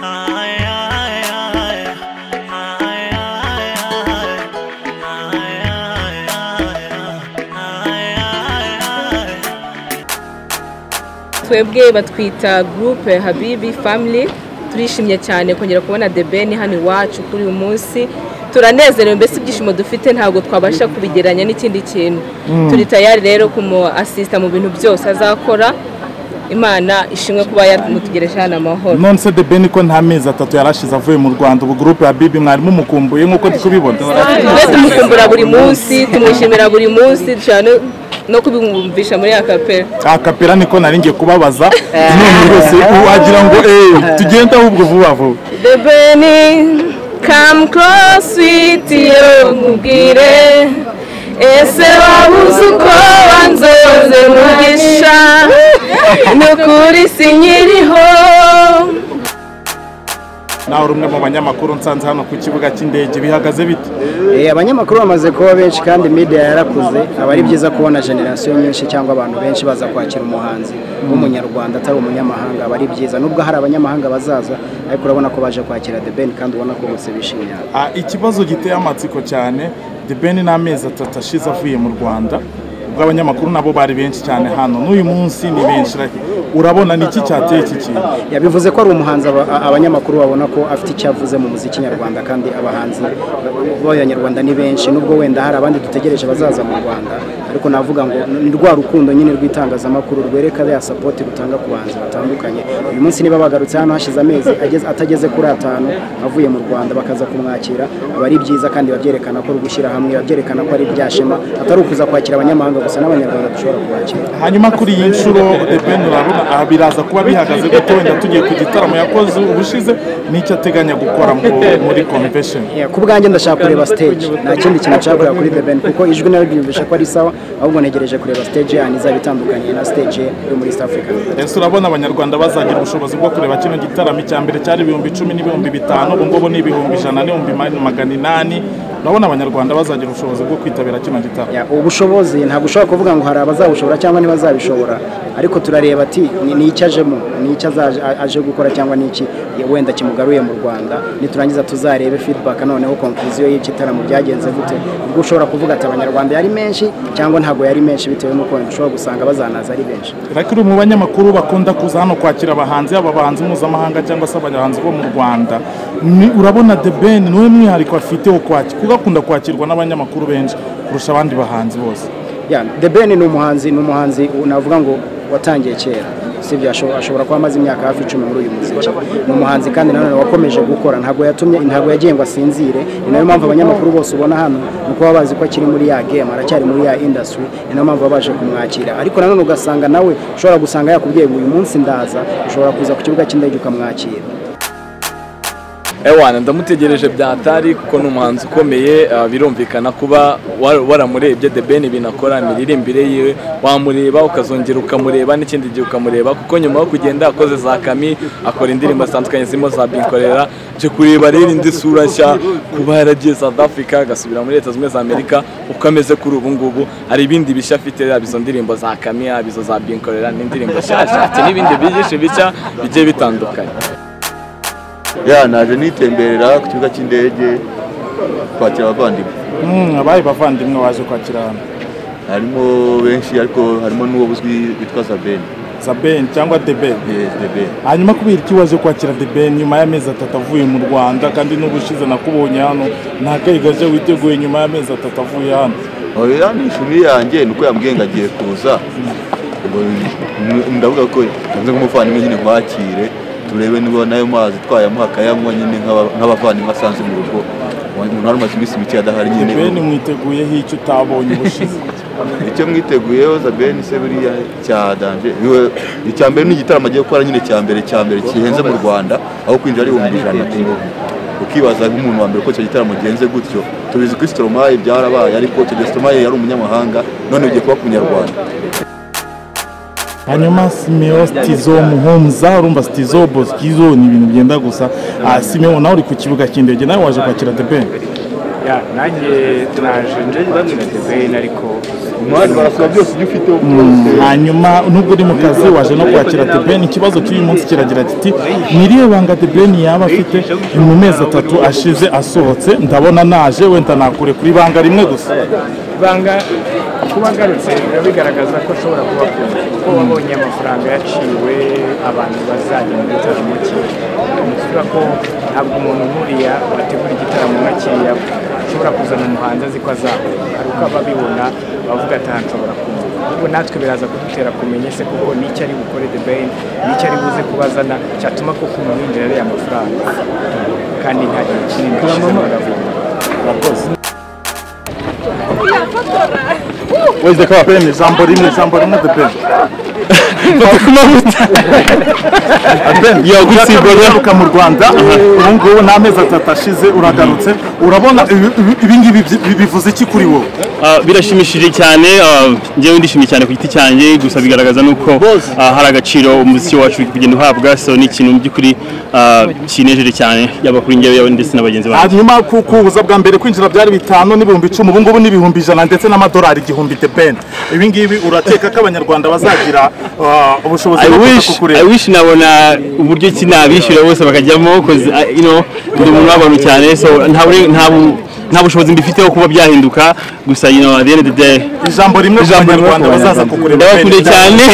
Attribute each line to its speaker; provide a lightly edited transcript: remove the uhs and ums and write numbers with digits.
Speaker 1: Twebwe batwita groupe Habibi Family, turishimye cyane kongera kubona The Ben hano iwacu kuri uyu munsi. Turanezerewe, mbese ibyishimo dufite ntabwo twabasha kubigeranya n'ikindi kintu. Turi tayari rero kumu assista mu bintu byose azakora. Imana ishimwe kuba yamutugereje hano amahoro.
Speaker 2: None se The Ben ko nta mezi atatu yarashize avuye mu Rwanda, ubu groupe Habibi mwari mumukumbuye nkuko tukubibona?
Speaker 1: Twese tumukumbura buri munsi, tumwishimira buri munsi cyane no kubimwumvisha muri akapera.
Speaker 2: Akapera niko nari ngiye kubabaza none rwose wagira ngo tugende ahubwo vuba vuba.
Speaker 1: The Ben, come close sweet, yo mubwire ese wabuze uko wanzoze mugisha, nukuri sinkiriho.
Speaker 2: Nawe uri umwe mu banyamakuru nsanze hano ku kibuga cy'indege, bihagaze bite?
Speaker 3: Abanyamakuru bamaze kuba benshi kandi media yarakuze, aba ari byiza kubona generation nyinshi cyangwa abantu benshi baza kwakira umuhanzi w'umunyarwanda atari umunyamahanga, aba ari byiza nubwo hari abanyamahanga bazaza, ariko urabona ko baje kwakira The Ben kandi ubona ko bose bishimye.
Speaker 2: Ikibazo giteye amatsiko cyane, The Ben n'amezi atatu ashize avuye mu Rwanda, ubwo abanyamakuru nabo bari benshi cyane hano, n'uyu munsi ni benshi. Urabona niki cyateye iki kintu?
Speaker 3: Yabivuze ko ari umuhanzi abanyamakuru babona ko afite icyo avuze mu muziki nyarwanda, kandi abahanzi b'abanyarwanda ni benshi nubwo wenda hari abandi dutegereje bazaza mu Rwanda, ariko navuga ngo ni rwa rukundo nyine rw'itangazamakuru rwereka ya support rutanga ku bahanzi batandukanye. Uyu munsi niba bagarutse hano hashize amezi atageze kuri 5 avuye mu Rwanda bakaza kumwakira, aba ari byiza kandi babyerekana ko gushyira hamwe, babyerekana ko ari byashema, atari ukuza kwakira abanyamahanga gusa n'abanyarwanda dushobora kubakira.
Speaker 2: Hanyuma kuri iyi nshuro The Ben urabona biraza kuba bihagaze gute wenda tugiye ku gitaramo yakoze ubushize n'icyo ateganya gukora muri convention?
Speaker 3: Ku bwanjye ndashaka kureba stage, nta kindi kintu nshaka kureba kuri The Ben kuko ijwi naryumvisha ko ari sawa, ahubwo ntegereje kureba stage yanyu izaba itandukanye na stage yo muri East Africa.
Speaker 2: Ese urabona abanyarwanda bazagira ubushobozi bwo kureba kino gitaramo? Icya mbere cyari 10,000 n'ibihumbi 5,000, ubu ngubu ni 100,000 n'ibihumbi 800. Urabona abanyarwanda bazagira ubushobozi bwo kwitabira kino gitaramo?
Speaker 3: Ubushobozi ntabwo ushobora kuvuga ngo hari abazabushobora cyangwa ntibazabishobora, ariko turareba ati ni icyo ajemo, ni icyo aje gukora cyangwa ni iki wenda kimugaruye mu Rwanda. Niturangiza tuzarebe feedback noneho conclusion y'igitaramo byagenze gute, ubwo ushobora kuvuga ati abanyarwanda yari menshi cyangwa ntabwo yari menshi bitewe n'uko ushobora gusanga bazanaza ari benshi.
Speaker 2: Rakiri mu banyamakuru bakunda kuza hano kwakira abahanzi, aba bahanzi mpuzamahanga cyangwa se abahanzi bo mu Rwanda, urabona The Ben niwe mwihariko afite wo kwakira, kuko akunda kwakirwa n'abanyamakuru benshi kurusha abandi bahanzi bose.
Speaker 3: The Ben ni umuhanzi navuga ngo watangiye kera, sibyo, ashobora kuba amaze imyaka hafi 10 muri uyu muziki. Ni umuhanzi kandi nanone wakomeje gukora, ntabwo yatumye ntabwo yagiye ngo asinzire. Ni nayo mpamvu abanyamakuru bose ubona hano nuko baba bazi ko akiri muri ya game, aracyari muri ya industry, ni nayo mpamvu baje kumwakira. Ariko nanone ugasanga nawe ushobora gusanga yakubwiye ngo uyu munsi ndaza, ushobora kuza ku kibuga cy'indege ukamwakira.
Speaker 4: Ewana ndamutegereje byatari kuko ni umuhanzi ukomeye, birumvikana kuba waramurebye The Ben binakora imiririmbire yiwe, wamureba ukazongera ukamureba n'ikindi gihe ukamureba, kuko nyuma yo kugenda akoze za Kami akora indirimbo zitandukanye zirimo za Binkorera, cyo kureba rero indi sura nshya kuba yaragiye South Africa agasubira muri Leta Zunze za Amerika uko ameze kuri ubu ngubu, hari ibindi bishya afite, yaba izo ndirimbo za Kami, yaba izo za Binkorera n'indirimbo nshyashya afite n'ibindi byinshi bishya bigiye bitandukanye.
Speaker 5: Naje nitemberera ku kibuga cy'indege kwakira abavandimwe.
Speaker 2: Abaye bavandimwe waje kwakira hano
Speaker 5: harimo benshi, ariko harimo n'uwo uzwi witwa Zaben.
Speaker 2: Zaben cyangwa The Ben?
Speaker 5: Yes, The Ben.
Speaker 2: Hanyuma kubera iki waje kwakira The Ben nyuma y'amezi 3 avuye mu Rwanda, kandi n'ubushize nakubonye hano nta kayigaje witeguye nyuma y'amezi 3 avuye hano?
Speaker 5: Oya, ni ishumi yanjye nuko yambwiye ngo agiye kuza, ndavuga ko nze nk'umuvandimwe nyine nkwakire turebe niba nayo mazi twayamuha akayanywa nyine nk'abavandimwe asanzwe mu rugo. Umuntu wari umaze iminsi mike adahari nyine.
Speaker 2: The Ben mwiteguyeho icyo utabonye ubushize?
Speaker 5: Icyo mwiteguyeho Zaben se buriya cya danje, icya mbere ni igitaramo agiye gukora nyine cya mbere kihenze mu Rwanda, aho kwinjira ari 100,000. Ukibaza nk'umuntu wa mbere ko icyo gitaramo gihenze gutyo. Tubizi ko Stromae byarabaye, ariko icyo gihe Stromae yari umunyamahanga, none ugiye kuba ku munyarwanda.
Speaker 2: Hanyuma Simeo Stizo Muhumza, urumva Stizo Boskizo ni ibintu byenda gusa. Simeo nawe uri ku kibuga cy'indege, nawe waje kwakira The Ben?
Speaker 6: Ya, nanjye naje nje kwakira The Ben, ariko
Speaker 5: barasaba byose ibyo ufite byose.
Speaker 2: Hanyuma nubwo uri mu kazi waje no kwakira The Ben, ikibazo cy'uyu munsi kiragira kiti: ni irihe banga The Ben yaba afite mu mezi 3 ashize asohotse? Ndabona naje wenda nakure kuri banga rimwe gusa.
Speaker 6: Ibanga kuba agarutse biba bigaragaza ko ashobora kuba akunze, kuko wabonye amafaranga yaciwe, abantu bazajya mu gitaramo cye. Ni ukuvuga ko ntabwo umuntu nk'uriya wategura igitaramo nka kiriya ashobora kuzana umuhanzi azi ko azahura. Hari uko aba abibona bavuga ati aha nshobora kumva. Ahubwo natwe biraza kudutera kumenya ese kuko n'icyo ari bukore The Ben, n'icyo ari buze kubazana cyatuma koko umuntu yinjira ariya mafaranga, kandi nta gihe kinini gishize baravuga.
Speaker 2: Murakoze.
Speaker 7: Where's the car?
Speaker 2: Ben, ijambo rimwe, ijambo rimwe, The Ben. Ben,
Speaker 7: Yo, good to see you, brother.
Speaker 2: Ugaruka mu Rwanda ubu ngubu ni amezi 3 ashize uragarutse, urabona ibi ngibi bivuze iki kuri wowe?
Speaker 7: Birashimishije cyane, njyewe ndishimye cyane ku giti cyanjye, gusa bigaragaza nuko hari agaciro umuziki wacu uri kugenda uhabwa, so ni ikintu mu by'ukuri kinejeje cyane, yaba kuri njyewe yaba ndetse na bagenzi banjye.
Speaker 2: Hanyuma kuza bwa mbere kwinjira byari 5 n'ibihumbi 10, ubu ngubu ni 100,000 ndetse n'amadolari 1000. The Ben, ibi ngibi urakeka ko abanyarwanda bazagira ubushobozi
Speaker 7: I
Speaker 2: bwo kuza
Speaker 7: wish I
Speaker 2: kukureba?
Speaker 7: wish nabona uburyo ki nabishyura bose bakajyamo, 'cause ndi umuntu w'abantu cyane, so nta bushobozi mbifiteho kuba byahinduka, gusa at the end of the day
Speaker 2: Ijambo rimwe ku
Speaker 7: Ijambo rimwe ku
Speaker 2: banyarwanda bazaza
Speaker 7: Banyarwanda.
Speaker 2: kukureba.
Speaker 7: Ndabakunda cyane.